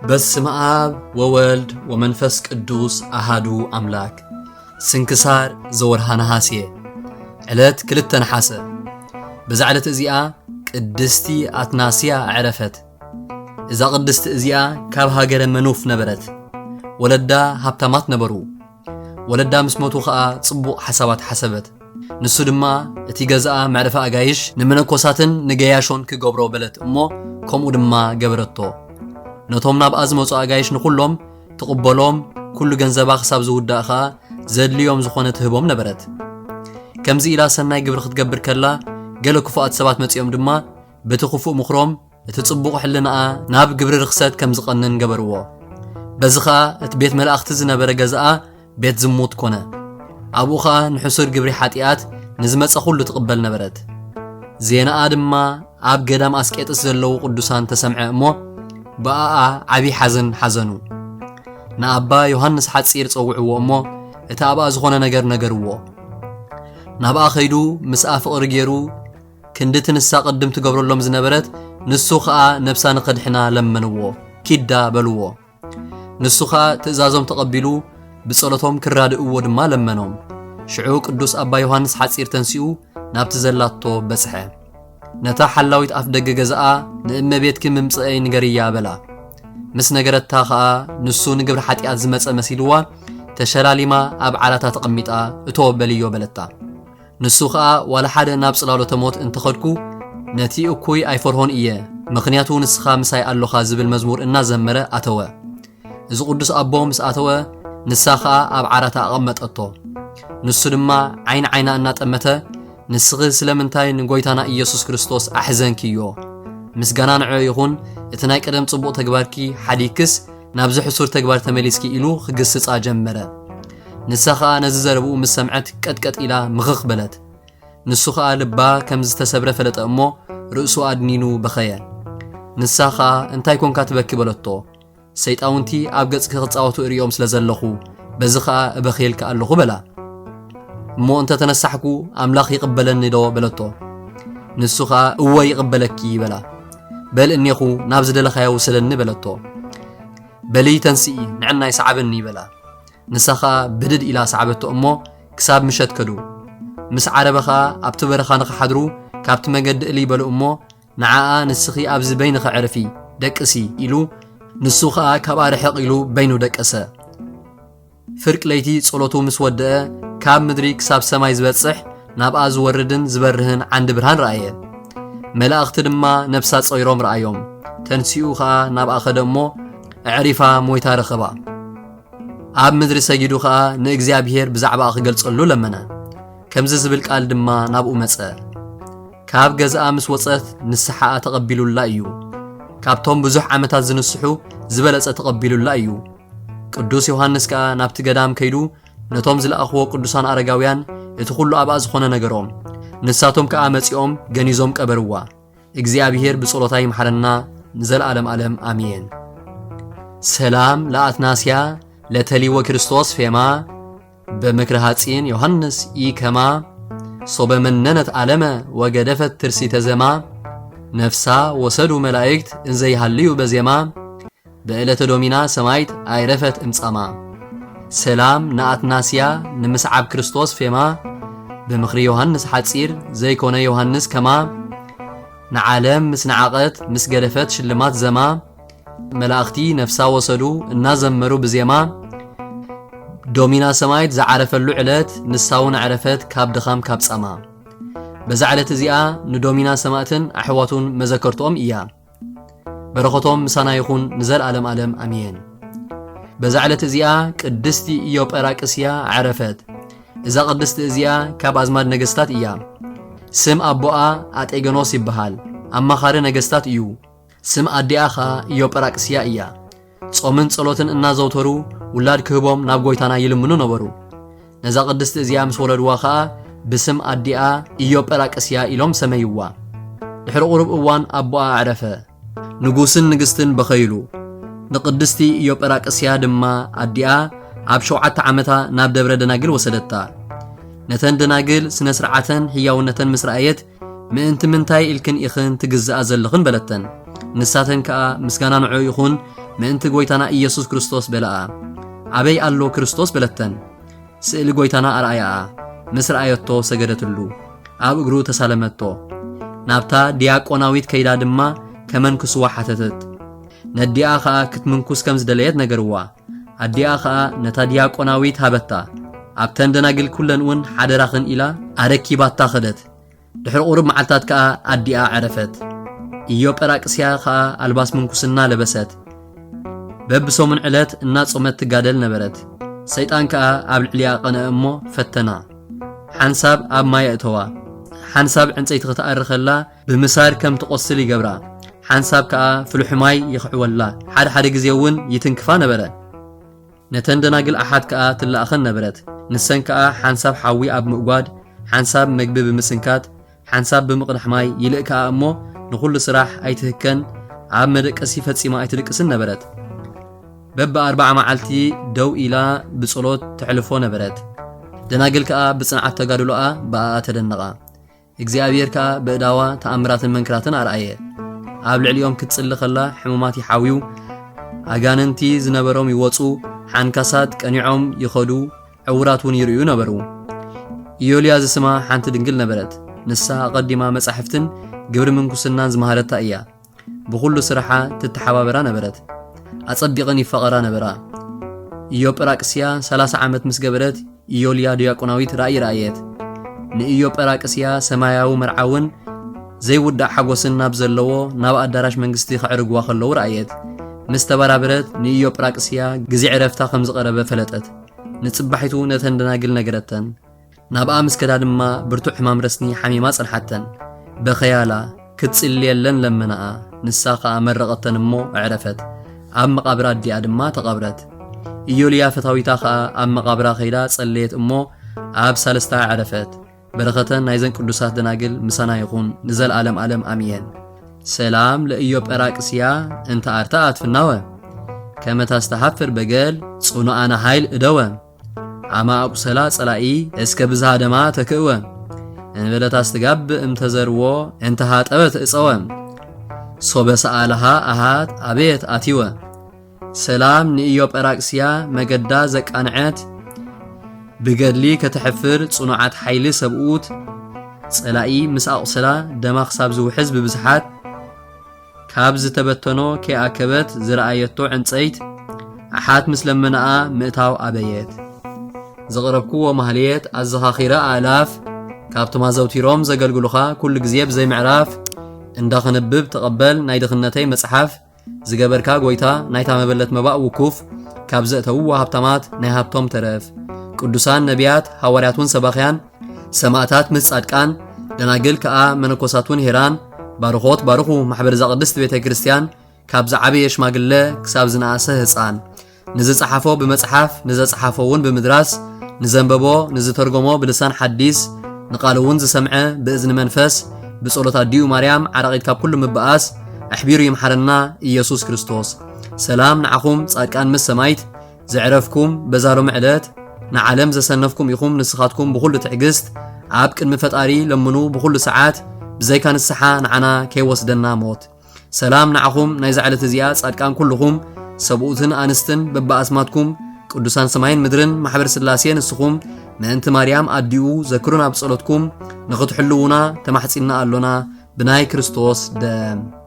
በስመ ኣብ ወወልድ ወመንፈስ ቅዱስ ኣሃዱ ኣምላክ። ስንክሳር ዘወርሃ ነሃሴ፣ ዕለት ክልተ ነሓሰ። በዛ ዕለት እዚኣ ቅድስቲ ኣትናስያ ኣዕረፈት። እዛ ቅድስቲ እዚኣ ካብ ሃገረ መኑፍ ነበረት። ወለዳ ሃብታማት ነበሩ። ወለዳ ምስ ሞቱ ኸኣ ጽቡቕ ሓሳባት ሓሰበት። ንሱ ድማ እቲ ገዛኣ መዕረፊ ኣጋይሽ ንመነኮሳትን ንገያሾን ክገብሮ በለት እሞ፣ ከምኡ ድማ ገበረቶ። ነቶም ናብኣ ዝመጹ ኣጋይሽ ንኹሎም ትቕበሎም፣ ኩሉ ገንዘባ ክሳብ ዝውዳእ ኸኣ ዘድልዮም ዝኾነ ትህቦም ነበረት። ከምዚ ኢላ ሰናይ ግብሪ ክትገብር ከላ፣ ገለ ክፉኣት ሰባት መጺኦም ድማ በቲ ክፉእ ምኽሮም እቲ ጽቡቕ ሕልናኣ ናብ ግብሪ ርኽሰት ከም ዝቐንን ገበርዎ። በዚ ኸኣ እቲ ቤት መላእኽቲ ዝነበረ ገዛኣ ቤት ዝሙት ኮነ። ኣብኡ ኸኣ ንሕሱር ግብሪ ሓጢኣት ንዝመጸ ኹሉ ትቕበል ነበረት። ዜናኣ ድማ ኣብ ገዳም ኣስቄጥስ ዘለዉ ቅዱሳን ተሰምዐ እሞ፣ ብኣኣ ዓቢ ሓዘን ሓዘኑ። ንኣባ ዮሃንስ ሓጺር ጸውዕዎ እሞ፣ እቲ ኣብኣ ዝኾነ ነገር ነገርዎ። ናብኣ ኸይዱ ምስኣ ፍቕሪ ገይሩ፣ ክንድቲ ንሳ ቅድም ትገብረሎም ዝነበረት፣ ንሱ ኸኣ ነብሳ ንኸድሕና ለመንዎ። ኪዳ በልዎ። ንሱ ኸኣ ትእዛዞም ተቐቢሉ፣ ብጸሎቶም ክራድእዎ ድማ ለመኖም። ሽዑ ቅዱስ ኣባ ዮሃንስ ሓጺር ተንሲኡ ናብቲ ዘላቶ በጽሐ። ነታ ሓላዊት ኣፍ ደገ ገዛኣ፣ "ንእመቤትኪ ምምጽአይ ንገርያ" በላ። ምስ ነገረታ ኸኣ፣ ንሱ ንግብሪ ሓጢኣት ዝመጸ መሲልዋ፣ ተሸላሊማ ኣብ ዓራታ ተቐሚጣ፣ "እቶ በልዮ" በለታ። ንሱ ኸኣ ዋላ ሓደ ናብ ጽላሎተ ሞት እንተኸድኩ፣ ነቲ እኩይ ኣይፈርሆን እየ፣ ምኽንያቱ ንስኻ ምሳይ ኣሎኻ ዝብል መዝሙር እናዘመረ ኣተወ። እዚ ቅዱስ ኣቦ ምስ ኣተወ፣ ንሳ ኸኣ ኣብ ዓራታ ኣቐመጠቶ። ንሱ ድማ ዓይኒ ዓይና እናጠመተ፣ "ንስኺ ስለምንታይ ንጐይታና ኢየሱስ ክርስቶስ ኣሕዘንክዮ? ምስጋና ንዕኡ ይኹን፣ እቲ ናይ ቀደም ጽቡቕ ተግባርኪ ሓዲግክስ ናብዚ ሕሱር ተግባር ተመሊስኪ" ኢሉ ክግስጻ ጀመረ። ንሳ ኸኣ ነዚ ዘረብኡ ምስ ሰምዐት ቀጥቀጥ ኢላ ምኽኽ በለት። ንሱ ኸኣ ልባ ከም ዝተሰብረ ፈለጠ እሞ ርእሱ ኣድኒኑ በኸየ። ንሳ ኸኣ "እንታይ ኮንካ ትበኪ?" በለቶ። "ሰይጣውንቲ ኣብ ገጽኪ ክጻወቱ እርእዮም ስለ ዘለኹ፣ በዚ ኸኣ እበኽየልኪ ኣለኹ" በላ። "እሞ እንተ ተነሳሕኩ ኣምላኽ ይቕበለኒ ዶ?" በለቶ። ንሱ ኸኣ "እወ ይቕበለኪ" በላ። "በል እኔኹ ናብ ዝደለኻዮ ውሰደኒ" በለቶ። "በሊ ተንስኢ፣ ንዕናይ ሰዓብኒ" በላ። ንሳ ኸኣ ብድድ ኢላ ሰዓበቶ እሞ ክሳብ ምሸት ከዱ። ምስ ዓረበ ኸኣ ኣብቲ በረኻ ንኽሓድሩ ካብቲ መገዲ እልይ በሉ እሞ፣ "ንዓኣ ንስኺ ኣብዚ በይንኺ ዕረፊ፣ ደቅሲ" ኢሉ፣ ንሱ ኸኣ ካብኣ ርሕቕ ኢሉ በይኑ ደቀሰ። ፍርቂ ለይቲ ጸሎቱ ምስ ወደአ፣ ካብ ምድሪ ክሳብ ሰማይ ዝበጽሕ፣ ናብኣ ዝወርድን ዝበርህን ዓንዲ ብርሃን ረኣየ። መላእኽቲ ድማ ነፍሳ ጾይሮም ረኣዮም። ተንሲኡ ኸኣ ናብኣ ኸደ እሞ፣ ኣዕሪፋ ሞይታ ረኸባ። ኣብ ምድሪ ሰጊዱ ኸኣ ንእግዚኣብሔር ብዛዕባኣ ክገልጸሉ ለመነ። ከምዚ ዝብል ቃል ድማ ናብኡ መጸ። ካብ ገዛኣ ምስ ወጸት ንስሓኣ ተቐቢሉላ እዩ። ካብቶም ብዙሕ ዓመታት ዝንስሑ ዝበለጸ ተቐቢሉላ እዩ። ቅዱስ ዮሃንስ ከኣ ናብቲ ገዳም ከይዱ ነቶም ዝለኣኽዎ ቅዱሳን ኣረጋውያን እቲ ኹሉ ኣብኣ ዝኾነ ነገሮም። ንሳቶም ከኣ መጺኦም ገኒዞም ቀበርዋ። እግዚኣብሔር ብጸሎታ ይምሓረና ንዘለዓለም ዓለም ኣሜን። ሰላም ለኣትናስያ ለተሊወ ክርስቶስ ፌማ በምክረ ሐጺን ዮሐንስ ኢከማ ሶበ መነነት ዓለመ ወገደፈት ትርሲተ ዘማ ነፍሳ ወሰዱ መላእክት እንዘይሃልዩ በዜማ በዕለተ ዶሚና ሰማይት ኣይረፈት እምጻማ። ሰላም ንኣትናስያ ንምስዓብ ክርስቶስ ፌማ ብምኽሪ ዮሐንስ ሐጺር ዘይኮነ ዮሐንስ ከማ ንዓለም ምስ ነዓቐት ምስ ገደፈት ሽልማት ዘማ መላእኽቲ ነፍሳ ወሰዱ እናዘመሩ ብዜማ ዶሚና ሰማይት ዝዓረፈሉ ዕለት ንሳውን ዕረፈት ካብ ድኻም ካብ ጻማ። በዛ ዕለት እዚኣ ንዶሚና ሰማእትን ኣሕዋቱን መዘከርትኦም እያ። በረኸቶም ምሳና ይኹን ንዘለዓለም ዓለም ኣሜን። በዛ ዕለት እዚኣ ቅድስቲ ኢዮጴራቅስያ ዓረፈት። እዛ ቅድስቲ እዚኣ ካብ ኣዝማድ ነገስታት እያ። ስም ኣቦኣ ኣጤገኖስ ይበሃል። ኣማኻሪ ነገስታት እዩ። ስም ኣዲኣ ኸኣ ኢዮጴራቅስያ እያ። ጾምን ጸሎትን እናዘውተሩ ውላድ ክህቦም ናብ ጐይታና ይልምኑ ነበሩ። ነዛ ቅድስቲ እዚኣ ምስ ወለድዋ ኸኣ ብስም ኣዲኣ ኢዮጴራቅስያ ኢሎም ሰመይዋ። ድሕሪ ቁሩብ እዋን ኣቦኣ ኣዕረፈ። ንጉስን ንግስትን በኸይሉ። ንቅድስቲ ኢዮጴራቅስያ ድማ ኣዲኣ ኣብ ሸውዓተ ዓመታ ናብ ደብረ ደናግል ወሰደታ። ነተን ደናግል ስነ ስርዓተን ሕያውነተን ምስ ረኣየት ምእንቲ ምንታይ ኢልክን ኢኽን ትግዝኣ ዘለኽን በለተን። ንሳተን ከኣ ምስጋና ንዑ ይኹን ምእንቲ ጎይታና ኢየሱስ ክርስቶስ በለኣ። ኣበይ ኣሎ ክርስቶስ በለተን። ስእሊ ጎይታና ኣርኣያኣ። ምስ ረኣየቶ ሰገደትሉ። ኣብ እግሩ ተሳለመቶ። ናብታ ዲያቆናዊት ከይዳ ድማ ከመንክስዋ ሓተተት። ነዲኣ ኸኣ ክትምንኩስ ከም ዝደለየት ነገርዋ። ኣዲኣ ኸኣ ነታ ዲያቆናዊት ሃበታ። ኣብተን ደናግል ኩለን እውን ሓደራኽን ኢላ ኣረኪባታ ኸደት። ድሕሪ ቁሩብ መዓልታት ከኣ ኣዲኣ ዕረፈት። ኢዮጴራቅስያ ኸኣ ኣልባስ ምንኩስና ለበሰት። በብሰሙን ዕለት እናጾመት ትጋደል ነበረት። ሰይጣን ከኣ ኣብ ልዕሊኣ ቀንአ እሞ ፈተና። ሓንሳብ ኣብ ማይ ኣእተዋ። ሓንሳብ ዕንጸይቲ ክትኣሪ ኸላ ብምሳር ከም ትቆስል ይገብራ። ሓንሳብ ከኣ ፍልሑ ማይ ይኽዕወላ። ሓደ ሓደ ግዜ እውን ይትንክፋ ነበረ። ነተን ደናግል ኣሓት ከኣ ትለኣኸን ነበረት። ንሰን ከኣ ሓንሳብ ሓዊ ኣብ ምእጓድ፣ ሓንሳብ መግቢ ብምስንካት፣ ሓንሳብ ብምቕዳሕ ማይ ይልእ ከኣ እሞ ንኹሉ ስራሕ ኣይትህከን፣ ኣብ መደቀሲ ፈጺማ ኣይትድቅስን ነበረት። በብኣርባዓ መዓልቲ ደው ኢላ ብጸሎት ተሕልፎ ነበረት። ደናግል ከኣ ብጽንዓት ተጋድሎኣ ብኣኣ ተደነቓ። እግዚኣብሔር ከኣ ብእዳዋ ተኣምራትን መንክራትን ኣርኣየ። ኣብ ልዕሊኦም ክትጽሊ ኸላ ሕሙማት ይሓውዩ፣ ኣጋንንቲ ዝነበሮም ይወጹ፣ ሓንካሳት ቀኒዖም ይኸዱ፣ ዕውራት እውን ይርእዩ ነበሩ። ኢዮልያ ዝስማ ሓንቲ ድንግል ነበረት። ንሳ ኣቐዲማ መጻሕፍትን ግብሪ ምንኩስናን ዝመሃረታ እያ። ብኹሉ ስራሓ ትተሓባበራ ነበረት። ኣጸቢቐን ይፋቐራ ነበራ። ኢዮጵራቅስያ ሰላሳ ዓመት ምስ ገበረት ኢዮልያ ዲያቆናዊት ራእይ ረኣየት። ንኢዮጵራቅስያ ሰማያዊ መርዓውን ዘይውዳእ ሓጎስን ናብ ዘለዎ ናብ ኣዳራሽ መንግስቲ ከዕርግዋ ከለዉ ረኣየት። ምስ ተበራበረት ንኢዮጵራቅስያ ግዜ ዕረፍታ ከም ዝቐረበ ፈለጠት። ንጽባሒቱ ነተን ደናግል ነገረተን። ናብኣ ምስ ከዳ ድማ ብርቱዕ ሕማም ረስኒ ሓሚማ ጸንሓተን። በኸያላ፣ ክትጽልየለን ለመናኣ። ንሳ ኸኣ መረቐተን እሞ ኣዕረፈት። ኣብ መቓብር ኣዲኣ ድማ ተቐብረት። ኢዮልያ ፈታዊታ ኸኣ ኣብ መቓብራ ኸይዳ ጸለየት እሞ ኣብ ሳልስታ ኣዕረፈት። በረኸተን ናይዘን ቅዱሳት ደናግል ምሳና ይኹን ንዘለዓለም ዓለም ኣሜን። ሰላም ለኢዮጴራቅስያ እንተ ኣርትኣት ፍናወ ከመ ታስተሃፍር በገል ጽኑኣነ ኃይል እደወ። ኣማ ኣቁሰላ ጸላኢ እስከ ብዝሃ ደማ ተክእወ። እንበለ ታስትጋብእ እምተዘርዎ እንተ ሃጠወ ትእጸወ። ሶበ ሰኣልሃ ኣሃት ኣበየት ኣቲወ። ሰላም ንኢዮጴራቅስያ መገዳ ዘቃንዐት ብገድሊ ከተሕፍር ጽኑዓት ኃይሊ ሰብኡት ጸላኢ ምስ ኣቁሰላ ደማ ክሳብ ዝውሕዝ ብብዝሓት ካብ ዝተበተኖ ከይኣከበት ዝረኣየቶ ዕንጸይት ኣሓት ምስ ለመናኣ ምእታው ኣበየት። ዘቕረብክዎ ማህሌት ኣዘኻኺረ ኣእላፍ ካብቶም ኣዘውቲሮም ዘገልግሉኻ ኩሉ ግዜ ብዘይ ምዕራፍ እንዳኸነብብ ተቐበል ናይ ድኽነተይ መጽሓፍ ዝገበርካ ጎይታ ናይታ መበለት መባእ ውኩፍ ካብ ዘእተውዎ ሃብታማት ናይ ሃብቶም ተረፍ። ቅዱሳን ነቢያት፣ ሃዋርያት እውን ሰባኽያን ሰማእታት ምስ ጻድቃን፣ ደናግል ከኣ መነኮሳት እውን ሄራን፣ ባርኾት ባርኹ ማሕበር እዛ ቅድስት ቤተ ክርስቲያን ካብ ዝዓበየ ሽማግለ ክሳብ ዝነኣሰ ህጻን። ንዝጸሓፎ ብመጽሓፍ፣ ንዘጸሓፎ እውን ብምድራስ፣ ንዘንበቦ፣ ንዝተርጎሞ ብልሳን ሓዲስ፣ ንቓሉ እውን ዝሰምዐ ብእዝኒ መንፈስ፣ ብጸሎት ኣዲኡ ማርያም ዓራቒት ካብ ኩሉ ምብኣስ ኣሕቢሩ ይምሓረና ኢየሱስ ክርስቶስ። ሰላም ንዓኹም ጻድቃን ምስ ሰማይት ዘዕረፍኩም በዛ ሎሚ ዕለት ንዓለም ዘሰነፍኩም ኢኹም። ንስኻትኩም ብኹሉ ትዕግስት ኣብ ቅድሚ ፈጣሪ ለምኑ፣ ብኹሉ ሰዓት ብዘይካ ንስሓ ንዓና ከይወስደና ሞት። ሰላም ንዓኹም ናይዛ ዕለት እዚኣ ጻድቃን ኩልኹም ሰብኡትን ኣንስትን በብኣስማትኩም ቅዱሳን ሰማይን ምድርን ማሕበር ስላሴ ንስኹም ምእንቲ ማርያም ኣዲኡ ዘክሩና ብጸሎትኩም ንኽትሕልዉና ተማሕጺንና ኣሎና ብናይ ክርስቶስ ደም።